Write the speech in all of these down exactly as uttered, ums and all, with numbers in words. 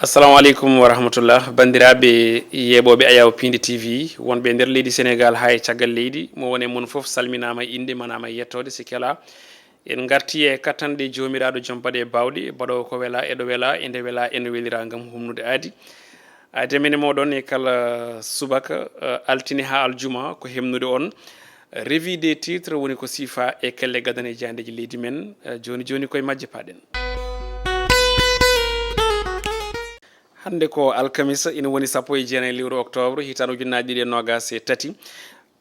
Assalamu aleykum wa rahmatullah. Banndiraaɓe yeeɓooɓe Ayaw Piindi T V, wonɓe e nder leydi Senegaal haa e caggal leydi, mo woni e mon fof salminaama e innde, manaama e yettoode, si kala. En ngartii e kattanɗe Joomiraaɗo Jom Baɗe Baawɗe, baɗoowo ko wela, eɗo wela, ende wela, ene welira ngam humnude aadi. Aadi amen e mooɗon e kala subaka, eh, altine haa aljuma, ko hemnude on. Revue des titres woni ko siifa e kelle gadane jaandeeji leydi men. Eh, jooni jooni koye majje paaɗen. Hannde ko alkamisa, ina woni sappo e jeenayi lewru octobre, hitaande ujunnaaje ɗiɗi e noogaas e tati.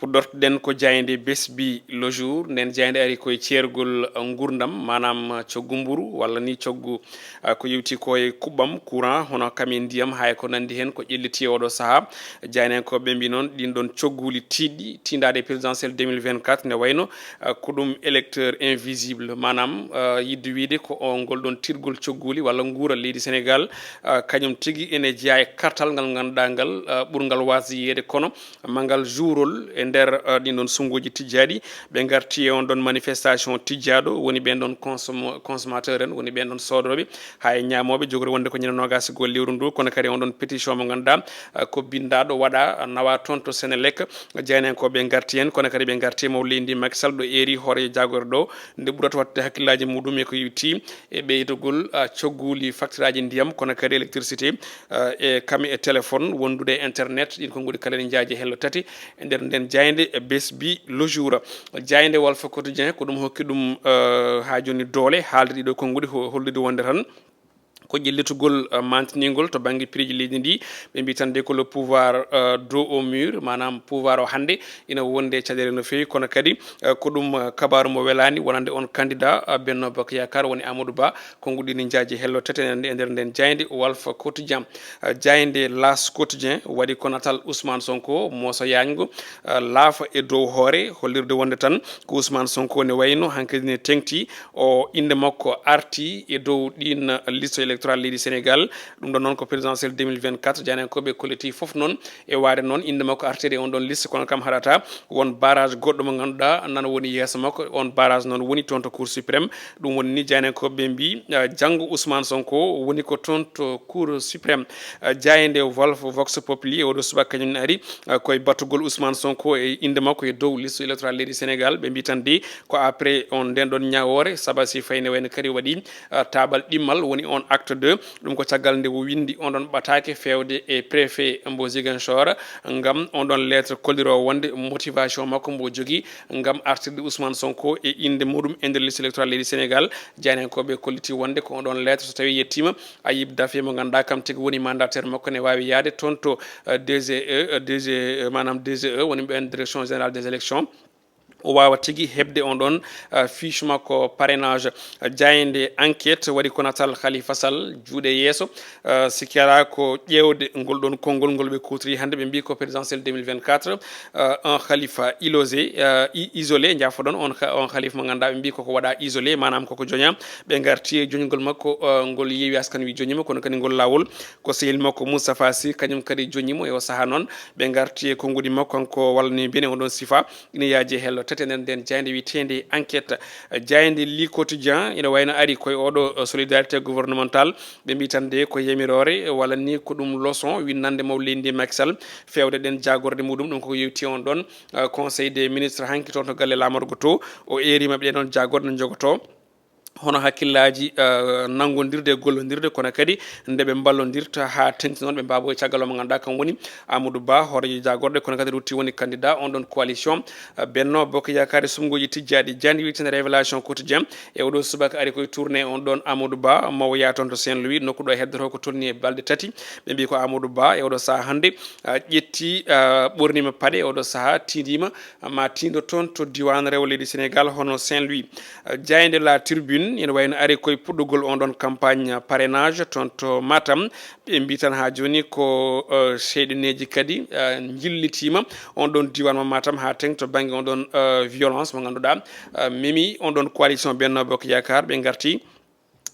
Puɗɗortoɗen ko jaaynde Besbi Le Jour. Nden jaaynde ari koye ceergol, uh, nguurndam, maanaam, uh, coggu mburu, walla ni coggu, uh, ko yewti ko e kuɓɓam, courant, hono kam e ndiyam, hay ko nanndi heen, ko ƴelliti e oɗo sahaa. Jaayndiyankooɓe mbii noon, ɗiin ɗoon cogguuli tiiɗɗi, tiindaade présidentielle deux mille vingt-quatre, ne wayno, uh, ko ɗum électeur invisible, maanaam, uh, yiɗde wiyde ko o ngol ɗoon tiirgol cogguuli walla nguura leydi Senegaal, uh, kañum tigi ene jeyaa e kartal ngal ngannduɗaa ngal, uh, ɓurngal waasde yiyeede, kono ma ngal juurol e nder, uh, ɗiin ɗoon sunnguuji tijjaaɗi. Ɓe ngarti e on ɗoon manifestation tijjaaɗo, woni ɓeen ɗoon consomm-, consommateur en, woni ɓeen ɗoon soodooɓe, haa e ñaamooɓe, jogori wonde ko ñande noogaas e goo lewru ndu, kono kadi on ɗoon pétition mo ngannduɗaa, uh, ko binndaaɗo waɗaa, uh, nawaa toon to Senelec. Jaayndiyankooɓe ngarti heen, kono kadi ɓe ngarti e mawɗo leydi ndi Macky Sall ɗo eeri hooreejo jaagorɗo nde ɓurata waɗtude hakkillaaji muɗum e ko yewti e ɓeydugol, uh, cogguuli facturaaji ndiyam, kono kadi électricité, uh, e kam e téléphone, wondude e internet, ɗiin konnguɗi kala ene njaaji hello tati e nder nden jaaynde, eh, Besbi Le Jour. Jaaynde Walf Quotidien ko ɗum hokki ɗum, eh, haa jooni doole, haalde ɗiɗo konnguɗi, ho-, hollude wonde tan ko ƴellitugol, eh, mantiningol to bannge pireeji leydi ndi. Ɓe mbii tan de ko le pouvoir, eh, dos au mur, maanaam pouvoir o hannde ina wonde e caɗeele no feewi, kono kadi, eh, ko ɗum, eh, kabaaru mo welaani wonande on candidat, eh, Benno Bokk Yaakaar woni Amadou Ba. Konnguɗi ne njaaji hello tati e nder nden jaaynde Walf Quotidien. Eh, jaaynde L'As Quotidien waɗi ko natal Ousmane Sonko, mooso yaajngo, eh, laafa e dow hoore, hollirde wonde tan ko Ousmane Sonko ne wayno hankadi ne teŋti o innde makko arti e dow ɗiin liste électorale leydi Senegaal. Ɗum ɗoon noon ko présidentielle deux mille vingt-quatre, jaayndiyankooɓe kolliti fof noon e waade noon innde makko artiri e on ɗoon liste, kono kam haɗata won barrage goɗɗo mo ngannduɗaa nana woni yeeso makko. On barrage noon woni toon to Cour suprême. Ɗum woni ni jaayndiyankooɓe mbii, ah, janngo Ousmane Sonko woni ko toon to Cour suprême. Ah, jaaynde Walf Vox Populi e oɗo subaka kañum ne ari, ah, koye battugol Ousmane Sonko e innde makko e dow liste électorale leydi Senegaal. Ɓe mbii tan de ko après on nden ɗoon ñaawoore, saba si fayne wayno kadi waɗi, ah, taaɓal ɗimmal, woni on acte deux. Ɗum ko caggal nde o winndi on ɗoon ɓataake feewde e préfet mbo Ziguinchor ngam on ɗoon lettre kolliroowo wonde motivation makko mbo jogii ngam artirde Ousmane Sonko e innde muɗum e nder liste électorale leydi Senegaal. Jaayndiyankooɓe kolliti wonde ko on ɗoon lettre, so tawii yettiima Ayib Daffé mo ngannduɗaa kam tigi woni mandataire makko, ne waawi yahde toon to, eh, D G E, eh, D G E, maanaam D G E, woni ɓeen Direction Générale des Élections. O waawa tigi heɓde on ɗoon, ah, fiche makko parrainage. Ah, jaaynde Enquête waɗi ko natal Khalifa Sall, juuɗe yeeso. Ah, sikki alaa ko ƴeewde ngol ɗoon konngol ngol ɓe kuutiri hannde, ɓe mbii ko présidentielle deux mille vingt-quatre, ah, un Khalifa ilosé, ah, i-, isolé, njaafoɗon, on kha-, on Khalifa mo ngannduɗaa ɓe mbii koko waɗa isolé, maanaam koko joña. Ɓe ngarti e joñgol makko, ah, ngol Yewwi Askan Wi joñi mo, kono kadi ngol laawol ko sehil makko Moustapha Sy, kañum kadi joñi mo e o sahaa noon. Ɓe ngarti e konnguɗi makko, kanko wallani bene on ɗoon sifa. Ina yaaji e hello tati e nder nden jaaynde wiyeteende Enquête. Jaaynde Le Quotidien ina wayno ari koye oɗo, eh, solidarité gouvernementale. Ɓe mbii tan de ko yamiroore, eh, walla ni ko ɗum leçon winnande mawɗo leydi ndi Macky Sall, feewde ɗen jaagorde muɗum. Ɗum koko yewti on ɗon, eh, Conseil des ministres hanki toon to galle laamorgo to. O eeriima ɓe ɗon jaagorde no jogotoo. Hono hakkillaaji, eh, nanngondirde e gollondirde, kono kadi nde ɓe mballondirta haa teŋti noon, ɓe mbaabo e caggal o mo ngannduɗaa kam woni Amadou Ba, hooreejo jaagorɗe, kono kadi rutti woni candidat on ɗon coalition, eh, Benno Bokk Yaakaar e suɓngooji tijjaaɗi. Jaaynde wiyeteende Révélation Quotidien e oɗo subaka ari koye tournée on ɗon Amadou Ba, mawo yaa toon to Saint-Louis, nokku ɗo heddotoo ko tolni e balɗe tati. Ɓe mbii ko Amadou Ba e oɗo sahaa hannde, eh, ƴetti, eh, ɓorniima paɗe e oɗo sahaa, tiindiima ma tiindo toon to diiwaan rewo leydi Senegaal hono Saint-Louis. Eh, jaaynde La Tribune ina wayno ari koye puɗɗugol on ɗon campagne parrainage toon to Matam. Ɓe mbii tan haa jooni ko, eh, seyɗineeji kadi, eh, njillitiima on ɗon diiwaan mo Matam haa teŋ to bannge on ɗon, eh, violence mo ngannduɗaa, eh, memi on ɗon coalition Benno Bokk Yaakaar. Ɓe ngarti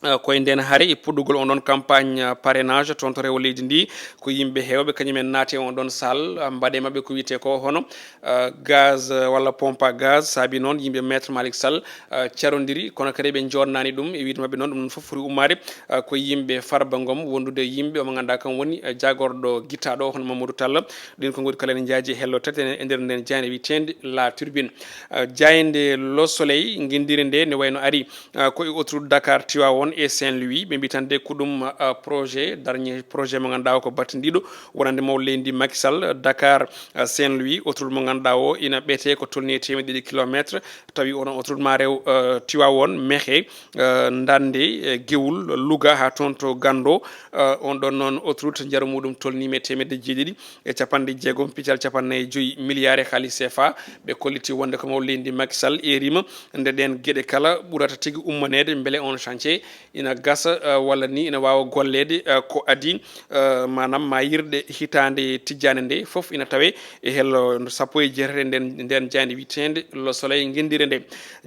Uh, koye nden hari e puɗɗugol on ɗon campagne, uh, parrainage toon to rewo leydi ndi, ko yimɓe heewɓe kañum en naati e on ɗon salle, uh, mbaɗe maɓɓe ko wiyetee ko hono, uh, gaz, uh, walla pompe à gaz. Saabi noon yimɓe Maître Malick Sall, uh, carondiri, kono kadi ɓe joɗnaani ɗum e wiyde maɓɓe noon ɗum ɗon fof foti ummaade, uh, ko yimɓe Farba Ngom, wondude e yimɓe omo ngannduɗaa kam woni, uh, jaagorɗo gittaaɗo hono Mamadou Talla. Ɗin ko ngoni kala ene njaaji e hello tati e nder nden jaaynde wiyeteende La Tribune. Uh, jaaynde Le Soleil, nginndire nde ne wayno ari, uh, ko e autoroute Dakar Tivaouane e Saint-Louis. Ɓe mbi tan de ko ɗum, uh, projet, dernier projet mo ngannduɗaa o ko battindiiɗo wonande mawɗo leydi ndi Macky Sall, Dakar, uh, Saint-Louis, autoroute mo ngannduɗaa o ina ɓeetee ko tolni e teemedde ɗiɗi kilometre, tawi on autoroute ma rew, uh, Tivaouane, Mékhé, uh, Ndande, uh, Géoul, Louga, haa toon to Gando, uh, on ɗon noon autoroute njaru muɗum tolniima e teemedde jeeɗiɗi e capanɗe jeegom piccal capanɗe nayi e joyi milliards e haalis C F A. Ɓe kolliti wonde ko mawɗo leydi ndi Macky Sall eerima nde ɗeen geɗe kala ɓurata tigi ummaneede mbele on chantier ina gasa, uh, walla ni ina waawa golleede, uh, ko adii, uh, maanaam maayirɗe hitaande tijjaande nde fof ina tawe e hello sappo e jeetati e nden, nden jaaynde wiyeteende Le Soleil nginndire nde.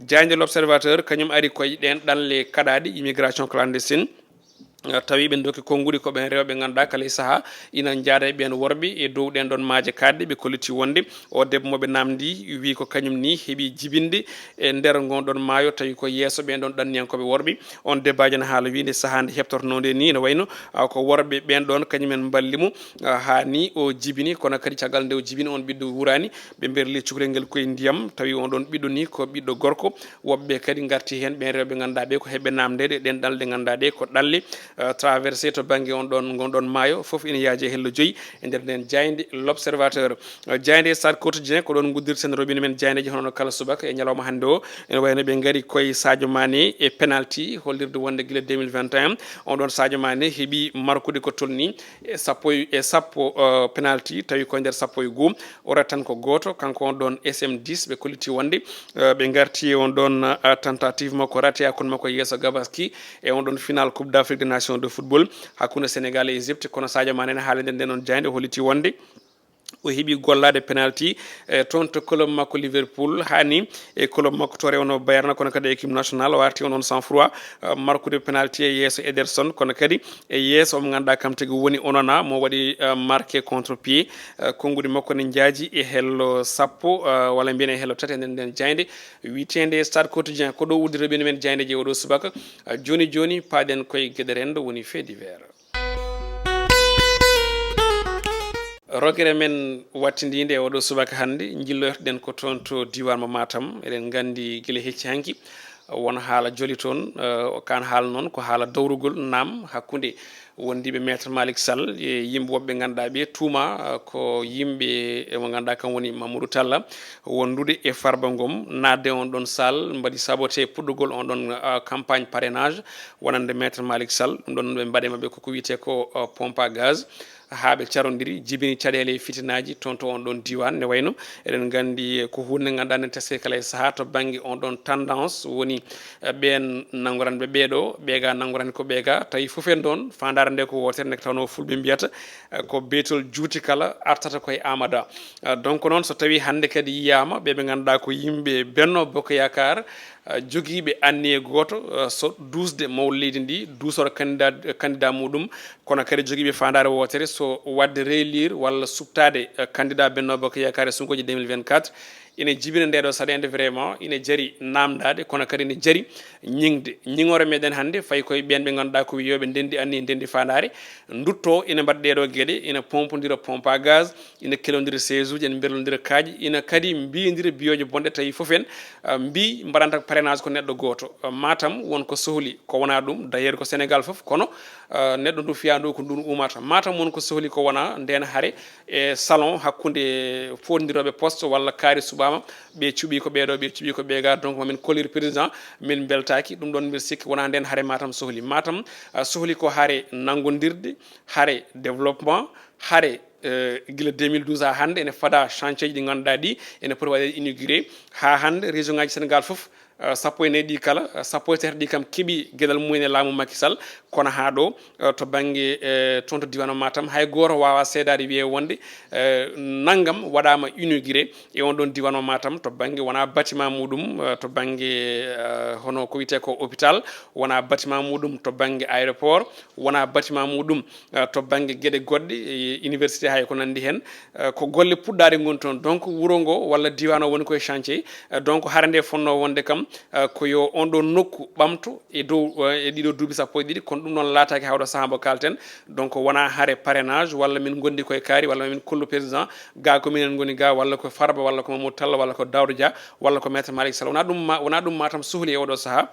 Jaaynde L'Observateur kañum ari koye ɗeen ɗanle kaɗaaɗe, immigration clandestine. Uh, tawi ɓe doki konnguɗi ko ɓeen rewɓe ngannduɗaa kala e sahaa ina njaada e ɓeen worɓe e dow ɗeen ɗon maaje kaɗɗe. Ɓe kolliti wonde o debbo mo ɓe naamndi wi ko kañum ni heɓi jibinde e nder ngon ɗon maayo, tawi ko yeeso ɓeen ɗon ɗanniyankooɓe worɓe. On debaajo ne haala wi nde sahaa nde heɓtortonoo nde ni ene wayno, uh, ko worɓe ɓeen ɗon kañum en mballi mo, uh, haa ni o jibini, kono kadi caggal nde o jibini on ɓiɗɗo wuraani. Ɓe mberli cukalel ngel koye ndiyam, tawi on ɗon ɓiɗɗo ni ko ɓiɗɗo gorko. Woɓɓe kadi ngarti heen, ɓeen rewɓe ngannduɗaa ɓe ko heɓɓe naamndeede, ɗeen ɗanle ngannduɗaa ɗe ko ɗanle, uh, traversé to bannge on ɗon, ngon ɗon maayo, fof ina yaaji e hello joyi e nder nden jaaynde L'Observateur. Uh, jaaynde Stade Quotidien, ko ɗon nguddirten robinet men jaayneeji hono no kala subaka e ñalawma hannde o. Ene wayno ɓe ngari koye Sadio Mané e penalty, hollirde wonde gila deux mille vingt et un, on ɗon Sadio Mané heɓi markude ko tolni e sappo e, e sappo, uh, penalty, tawi ko nder sappo e goo. Ora tan ko gooto, kanko on ɗon S M dix, ɓe kolliti wonde, uh, ɓe ngarti e on ɗon, uh, tentative makko raté hakkunde makko e yeeso Gabaski e on ɗon final Coupe d'Afrique des Nations de football hakkunde Sénégal e Égypte, kono Sadio Mané ne haalande nden on jaaynde holliti wonde o heɓi gollaade penalty, e toon to club makko Liverpool, haa ni e club makko to rewno Bayern, kono kadi équipe nationale o arti on ɗon sang-froid, uh, markude penalty e yeeso Ederson, kono kadi e yeeso mo ngannduɗaa kam tigi woni Onana mo waɗi, uh, marqué contre pied. Uh, konnguɗi makko ne njaaji e hello sappo, uh, walla mbiyen e hello tati e nder nden jaaynde wiyeteende Stade Quotidien. Ko ɗo uddirta ɓe men jaayndeeji e oɗo subaka. Uh, jooni jooni paaɗen koye geɗe renndo woni fait divers. Rogere men wattindiinde e oɗo subaka hannde, njilloytoɗen ko toon to diiwaan mo Matam. Eɗen nganndi gila hecci hanki won haala joli toon, eh, kan haala noon ko haala dowrugol naam hakkunde wondiiɓe Maître Malick Sall e yimɓe woɓɓe ngannduɗaa ɓe tuuma, eh, ko yimɓe, eh, mo ngannduɗaa kam woni Mamadou Talla wondude e Farba Ngom, naatde on ɗon salle, mbaɗi saboté puɗɗugol on ɗon, eh, campagne parrainage wonande Maître Malick Sall. Ɗum ɗon ɓe mbaɗe maɓɓe koko wiyetee ko, eh, pompe à gaz. Haa ɓe carondiri, jibini caɗeele e fitinaaji toon to on ɗon diiwaan. Ne wayno eɗen nganndi ko huunde nde ngannduɗaa ne teskee kala e sahaa to bannge on ɗon tendance woni, eh, ɓeen nanngoranɓe ɓeeɗo, ɓeega nanngorani ko ɓeega, tawi fof en ɗon faandaare nde ko wootere, nde tawnoo fulɓe mbiyata, eh, ko beetol juuti kala artata koye Aamada. Eh, donc noon so tawii hannde kadi yiyaama ɓe ɓe ngannduɗaa ko yimɓe Benno Bokk Yaakaar, eh, jogiiɓe anniye gooto, eh, so duusde mawɗo leydi ndi, duusora candidat, candidat muɗum, kono kadi jogiiɓe faandaare wootere so waɗde réélire walla suɓtaade, eh, candidat Benno Bokk Yaakaar e suŋgooji deux mille vingt-quatre, ina jibina nde ɗo saɗeende vraiment, ina jari naamndaade, kono kadi ina jari ñiŋde. Ñiŋoore meɗen hannde fayi koye ɓeen ɓe ngannduɗaa ko wiyooɓe ndenndi anniye, ndenndi faandaare, nduttoo ina mbaɗa ɗee ɗo geɗe, ina pompondira pompe à gaz, ina kelondira siège uji, ina mberlondira kaaƴe, ina kadi mbiyondira biyooje bonɗe, tawi fof en, ah, mbi mbaɗanta parrainage ko neɗɗo gooto. Ah, Matam won ko sohli ko wonaa ɗum, d'ailleurs ko Sénégal fof, kono, ah, neɗɗo ndu fiyaa ndu ko ndun ummata. Matam won ko sohli ko wonaa ndeen hare e salon hakkunde fotndirooɓe poste walla kaari suɓaama, ɓe cuɓii ko ɓeeɗo, ɓe cuɓii ko ɓeega, donc mamin kollir président, min mbeltaaki. Ɗum ɗon mbiɗa sikki wonaa ndeen hare Matam sohli. Matam, ah, sohli ko hare nanngondirde, hare développement, hare, eh, gila deux mille douze haa hannde ene fada chantier ji ɗi ngannduɗaa ɗi ene poti waɗeede inauguré. Haa hannde région ngaji Sénégal fof, eh, sappo e nayi ɗi kala, eh, sappo e tati ɗi kam keɓi geɗal mumen e laamu Macky Sall. Kono haa ɗo, eh, to bannge, eh, toon to diiwaan o Matam, hay gooto waawaa seedaade wiyee wonde, eh, nanngam waɗaama inauguré e oon ɗoon diiwaan o Matam, to bannge wonaa bâtiment muɗum, eh, to bannge, eh, hono ko wiyetee ko hôpital, wonaa bâtiment muɗum to bannge aéroport, wonaa bâtiment muɗum, eh, to bannge geɗe goɗɗe, e université hay ko nanndi heen. Eh, ko golle puɗɗaaɗe ngoni toon. Donc, wuro ngo walla diiwaan o woni koye chantier. Eh, donc, hare nde fotnoo wonde kam, eh, ko yo oon ɗoon nokku ɓamto e dow, eh, e ɗiɗo duuɓi sappo e ɗiɗi, kono ɗum noon laataaki haa ɗo sahaa mbo kaalten. Donc, wonaa hare parrainage, walla min ngondi koye kaari, walla min kollu président, ga ko minen ngoni ga, walla ko Farba, walla ko Mamadou Talla, walla ko Daouda Dia, walla ko Maître Malick Sall. Wonaa ɗum ma-, wonaa ɗum Matam sohli e oɗo sahaa.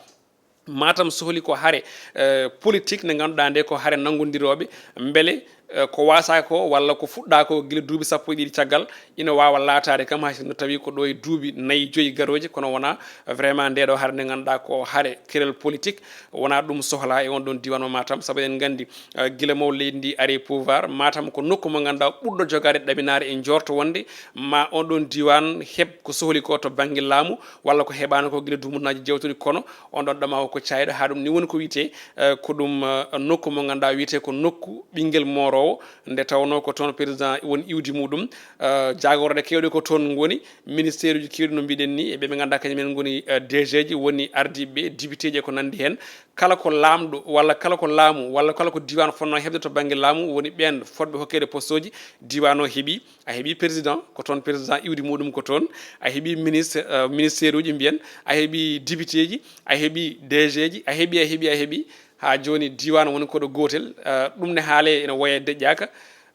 Matam sohli ko hare, eh, politique nde ngannduɗaa nde ko hare nanngondirooɓe, mbele, eh, ko waasaa ko walla ko fuɗɗaa ko gila duuɓi sappo e ɗiɗi caggal, ina waawa laataade kam hay sinno tawi ko ɗo e duuɓi nayi, joyi garooji, kono wonaa vraiment nde ɗo hare nde ngannduɗaa ko hare kerel politique, wonaa ɗum sohlaa e on ɗon diiwaan mo Matam, sabu eɗen nganndi, eh, gila mawɗo leydi ndi ari e pouvoir, Matam ko nokku mo ngannduɗaa ɓurɗo jogaade ɗaminaare e njoorto wonde ma on ɗon diiwaan heɓ ko sohli ko to bannge laamu, walla ko heɓaano ko gila dumunaaji jawtuɗi, kono on ɗon ɗama o ko caayɗo, haa ɗum ni woni ko wiyetee, eh, ko ɗum, eh, nokku mo ngannduɗaa wiyetee ko nokku ɓinngel mooroowo, nde tawnoo ko toon président woni iwdi muɗum. Eh, jaagorɗe keewɗe ko toon ngoni, ministère uji keewɗi no mbiɗen ni, e ɓe ɓe ngannduɗaa kañum en ngoni, eh, D G ji, woni ardiiɓe, député ji e ko nanndi heen. Kala ko laamɗo, walla kala ko laamu, walla kala ko diiwaan fotnoo heɓde to bannge laamu, woni ɓeen fotɓe hokkeede poste uji, diiwaan o heɓi. A heɓi président, ko toon président iwdi muɗum ko toon. A heɓi ministre, eh, ministère uji mbiyen, a heɓi député ji, a heɓi D G ji, a heɓi, a heɓi, a heɓi. Haa jooni diiwaan woni ko ɗo gootel. Eh, ɗum ne haalee ene woya deƴƴaaka.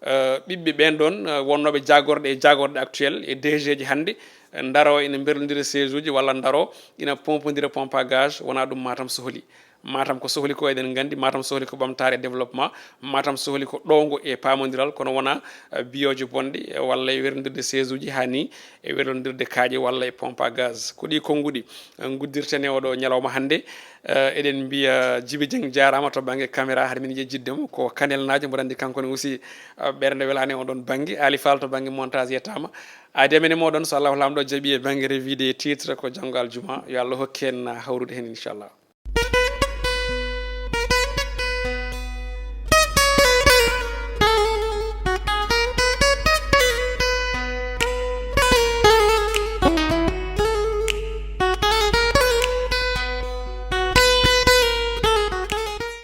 Eh, ɓiɓɓe ɓeen ɗoon, eh, wonnooɓe jaagorɗe e jaagorɗe actuel e D G ji hannde, eh, ndaro ina mberlondira siège uji walla ndaro ina pompondira pompe à gaz, wonaa ɗum Matam sohli. Matam ko sohli ko eɗen nganndi, Matam sohli ko ɓamtaare e développement, Matam sohli ko ɗowngo e paamondiral, kono wonaa, eh, biyooje bonɗe, eh, walla e werlondirde siège uji haa ni e werlondirde kaaƴe walla e pompe à gaz. Ko ɗi konnguɗi, eh, nguddirten e oɗo ñalawma hannde. Eh, eɗen mbiya Jibi Dieng jaaraama to bannge caméra, hade min njiya jiɗde mo, ko Kanel Naajo, mboɗo anndi kanko ne aussi, eh, ɓernde welaani e on ɗon bannge. Ali Fall to bannge montage yettaama. Adi amen e moɗon, so Allahu Laamɗo jaɓi e bannge revue des titres ko janngo aljuma. Yo Allah hokku en hawrude heen, inchallah.